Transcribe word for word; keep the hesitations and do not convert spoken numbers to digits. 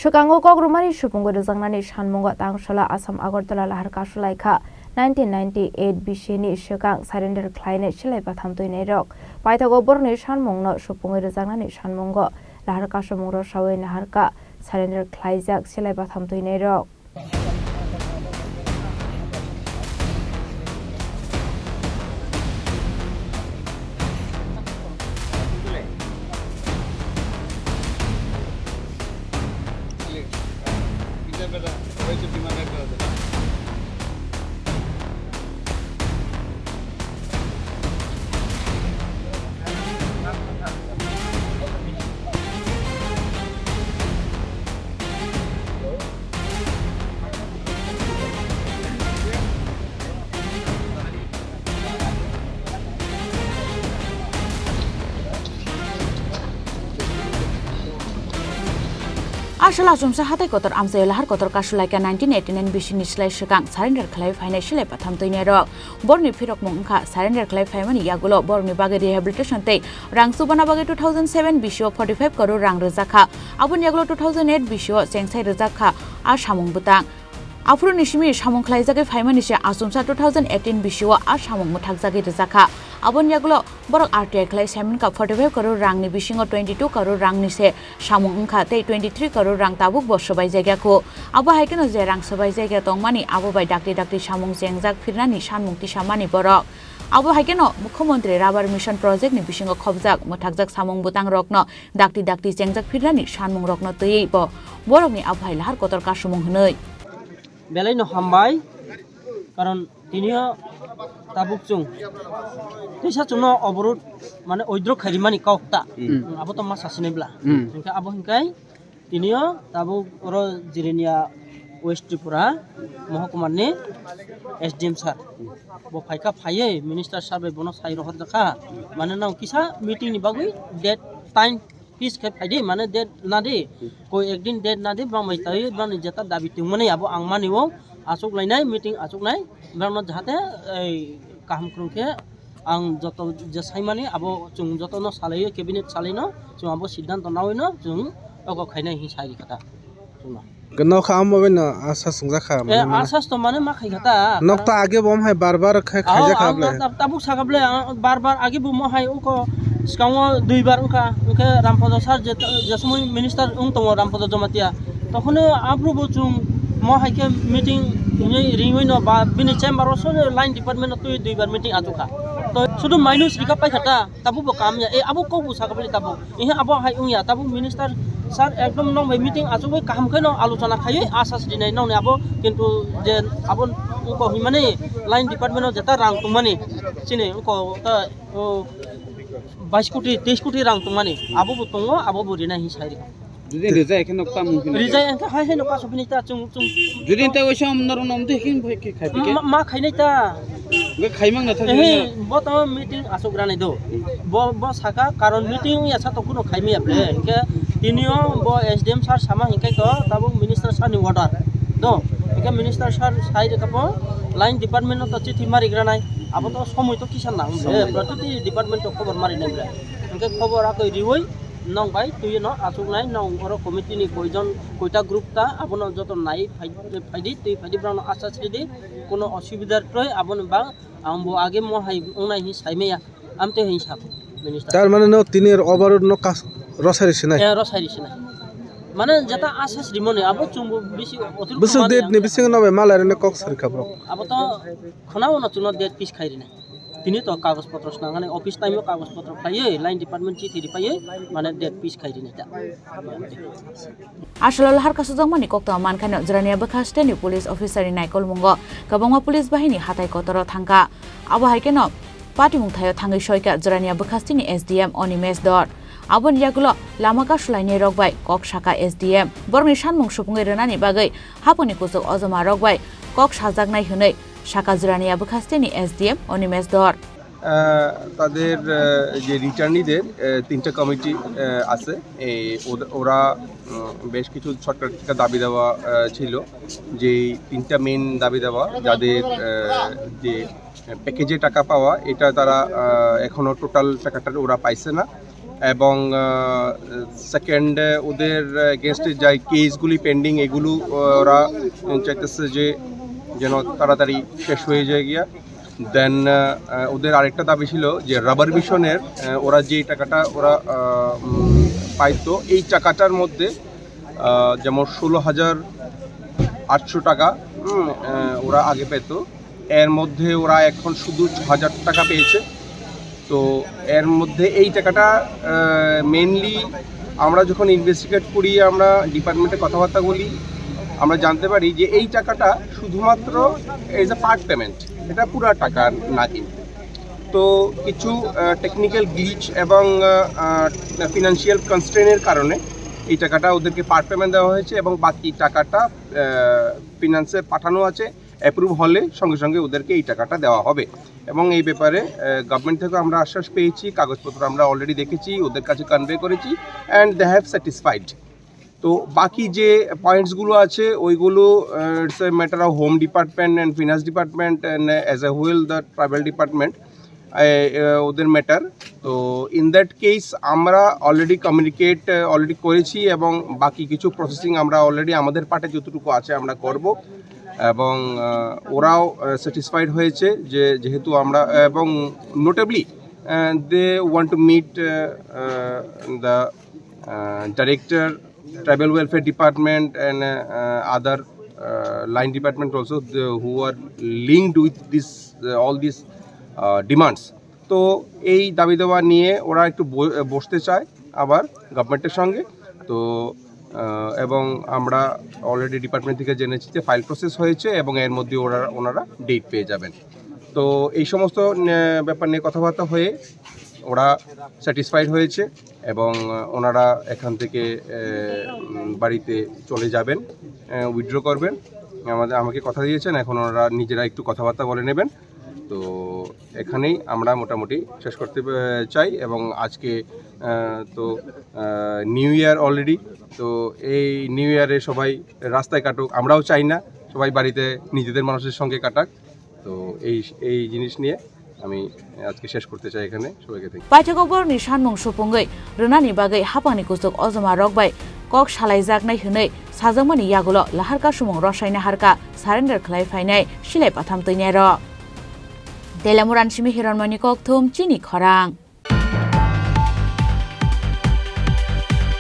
Swkango kok rwmani supungwi rwjaknani sanmungo tangsola Assam Agartala lahar kasulaikha nineteen ninety-eight bisini swkang surrender khlainai silai batham twinairok. Paithago borokni sanmungno supungwi rwjaknani sanmungo lahar kasumung rwsawi naharkha surrender khlaijak silai batham twinairok. Aswk achomsa hatai kotor amchaio lahar kotor kasulaikha nineteen eighty-nine bisini silai swkang surrender khlai phainai silai batham twinairok. Borokni phirokmung wngkha surrender khlai phaimani yagulo borokni bagwi rehabilitation tei rang chubana bagwi two thousand seven bisio forty-five koror rang rwjakha. Aboni yagulo two thousand eight bisio chengsai rwjakha a samung bwtang. Aphuruni simi samung khlaijagwi phaimani se achomsa two thousand eighteen bisio a samung mwthakjagwi rwjakha. Aboni yagulo borok R T I khlai saimankha forty-five koror rangni bisingo twenty-two koror rangni se samung wngkha tei twenty-three koror rang tabukbo swbaijagya kho. Abo hai kheno je rang swbaijagya tongmani abo bai dakti dakti samung chengjak phirnani sanmung tisamani borok. Abo hai kheno Mukhyamantri Rubber Mission Project ni bisingo khopjak mwthakjak samung bwtang rokno dakti dakti chengjak phirnani sanmung rokno twiwi bo borokni abo hai lahar kotor kasumung hwnwi. Belai no hambai, karon tinio tabuk chwng teisa chwngno oborot mane oidro khairimani kok ta. Hmm. Abo to ma sasinai bla. Hmm. Hingke abo hingkai tinio tabuk oro Jirania West Tripura Mohokumarni S D M sir. Bo phaikha phaiwi minister sir bai bono sai rohorjakha. Mane nang kisa meeting ni bagwi date time fix khe phaidi, mane date nadi, koi ekdin date nadi, bang bai taiwi bang ni jeta dabi tongmani abo ang mani o, achuk lainai, meeting achuk nai, bang no jahate ei kaham krung khe ang joto je saimani abo chwng joto no salaiwi cabinet salaino chwng abo siddhanto nawi no chwng oko khainai hin sai kata chwngno. Nokha amo bai no asa sungjakha, eh, mane, mane. Asas to mane ma khai kata. Nok ta age bo hai bar bar khai, oh, khaijak ang ble. Ta-, tabuk saka ble, ang bar bar age bo mo hai uko skango dui bar uka, uke Rampada sir je, je sumui minister ung tongo Rampada Jamatia. Tokhone abru bo chung mo hai ke meeting ini ringwi no ba bini chamber o so line department o tui dui bar meeting atukha. To sudu minus rika pai kata. Tabuk bo kam ya, eh, abo kok bo saka bali tabuk. Ihe abo hai wng ya, tabuk minister sir ekdom nong bai meeting achugwi kaham khe no alochona khaiwi asas rinai nong ni abo, kintu je abo ko himani line department o jeta rang tongmani chini ko ta, o, bais koti, teis koti rang tongmani abo bo tongo, abo bo rinai hin sai rikha. Jodi rijai khe nok tamo hino. Rijai ang khe hai hai nok kaso bini ta chung chung. Jodi ta oisa om norok nom de kin bhai khe khai de. Ma, ma khainai ta. Ge khaimang na thang. Eh, bo to meeting asuk ranai do. Bo, bo saka karon meeting ya sa to kuno khaimaya ble. Ke tinio bo S D M sir sama hinkai to tabuk minister sir ni order. Do. Ke minister sir sai de kapo line department no to chithi mari granai. Abo to somoi to kisa nang ble. Somoi. Protiti department to khobor mari nai ble. Ke khobor akoi riwi. Nong bai twi no achuk nai, nong oro committee ni koijon, koita group ta, abono joto nai phai, phaidi, twi phaidi, borok no asa sidi, kono osubida kroi, aboni ba, ang bo age mo hai wngnai hin sai maya, amte hin sa, minister. Tar mane no tini overall no kas, rosari sinai? Eh, rosari sinai. Mane jeta asas rimoni, abo chumbo bisi otur. Busu date ni bisingo no bai malai rene kok sari kha borok. Abo to khona ono chuno date fix khai rinai. Tini to kagoj potro swnamnani office time o kagoj potro khlaiwi line department chithi ripaiwi mane date fix khai rini ta. Aswlalo har kasujak mani koktwma mankhano Jirania bwkha steni police officer ni naikolmungo kwbangma police bahini hatai kotoro thangkha. Abo hai kheno patimung thaio thangwi soikha Jirania bwkha steni S D M Animesh Dor. Aboni yagulo lama kasulainai rok bai kok sakha S D M. Borokni sanmung supungwi rwnani bagwi haphangni kuchuk ojoma rok bai kok sajaknai hwnwi sakha Jirania bwkha steni S D M Animesh Dor. আহ, তাদের, আহ, যে রিটার্নিদের, আহ, তিনটা কমিটি, আহ, আছে। এই ওদ-, ওরা, উম, বেশ কিছু সরকার থেকে দাবি দাওয়া, আহ, ছিল, যে এই তিনটা মেইন দাবি দাওয়া, যাদের, আহ, যে প্যাকেজে টাকা পাওয়া, এটা তারা, আহ, এখনো টোটাল টাকাটা ওরা পাইছে না। এবং সেকেন্ড, ওদের এগেনস্টে যে কেসগুলি পেন্ডিং, এগুলো আহ, ওরা চাইতেছে যে যেন তাড়াতাড়ি শেষ হয়ে যায় গিয়া। দেন ওদের আরেকটা দাবি ছিল যে রাবার মিশনের ওরা যে টাকাটা ওরা আহ, উম, পাইতো, এই টাকাটার মধ্যে আহ, যেমন ষোলো হাজার আটশো টাকা উম, আহ, ওরা আগে পেত, এর মধ্যে ওরা এখন শুধু ছ হাজার টাকা পেয়েছে। তো এর মধ্যে এই টাকাটা মেনলি আমরা যখন ইনভেস্টিগেট করি, আমরা ডিপার্টমেন্টে কথাবার্তা বলি, আমরা জানতে পারি যে এই টাকাটা শুধুমাত্র এজ এ পার্ট পেমেন্ট, এটা পুরা টাকা না কিন্তু। তো কিছু টেকনিক্যাল গ্লিচ এবং ফিনান্সিয়াল কনস্ট্রেনের কারণে এই টাকাটা ওদেরকে পার্ট পেমেন্ট দেওয়া হয়েছে এবং বাকি টাকাটা ফিনান্সে পাঠানো আছে। অ্যাপ্রুভ হলে সঙ্গে সঙ্গে ওদেরকে এই টাকাটা দেওয়া হবে। এবং এই ব্যাপারে গভর্নমেন্ট থেকে আমরা আশ্বাস পেয়েছি, কাগজপত্র আমরা অলরেডি দেখেছি, ওদের কাছে কনভে করেছি, and they have satisfied। তো বাকি যে পয়েন্টসগুলো আছে, ওইগুলো it's a matter of Home Department and Finance Department and as a whole the Tribal Department, ওদের ম্যাটার। তো ইন দ্যাট কেস আমরা অলরেডি কমিউনিকেট অলরেডি করেছি এবং বাকি কিছু প্রসেসিং আমরা অলরেডি আমাদের পার্টে যতটুকু আছে আমরা করব। এবং আহ, ওরাও স্যাটিসফাইড হয়েছে যে যেহেতু আমরা, এবং notably they want to meet the director, Tribal Welfare Department and other line department also, who are linked with this, all these demands. তো এই দাবি দাবা নিয়ে ওরা একটু ব- বসতে চায় আবার গভর্নমেন্টের সঙ্গে। তো আহ, এবং আমরা অলরেডি ডিপার্টমেন্ট থেকে জেনেছি যে ফাইল প্রসেস হয়েছে এবং এর মধ্যে ওরা ওনারা ডেট পেয়ে যাবেন। তো এই সমস্ত আহ, ব্যাপার নিয়ে কথাবার্তা হয়ে ওরা স্যাটিসফাইড হয়েছে এবং আহ, ওনারা এখান থেকে আহ, উম, বাড়িতে চলে যাবেন, উইথড্র করবেন। আমাদের আমাকে কথা দিয়েছেন, এখন ওনারা নিজেরা একটু কথাবার্তা বলে নেবেন। তো এখানেই আমরা মোটামুটি শেষ করতে আহ, চাই। এবং আজকে আহ, তো নিউ ইয়ার অলরেডি, তো এই নিউ ইয়ারে সবাই রাস্তায় কাটুক, আমরাও চাই না সবাই বাড়িতে নিজেদের মানুষের সঙ্গে কাটাক। তো এই এই জিনিস নিয়ে আমি আজকে শেষ করতে চাই এখানে। সবাইকে thank you. Paithakgo borokni sanmung supungwi rwnani bagwi haphangni kuchuk ojoma rok bai kok salaijaknai hwnwi sajakmani yagulo Laharka sumung Rosai Naharka surrender khlai phainai silai patham twinairok. Telamurani simi Hiranmani Kokthum chini khorang.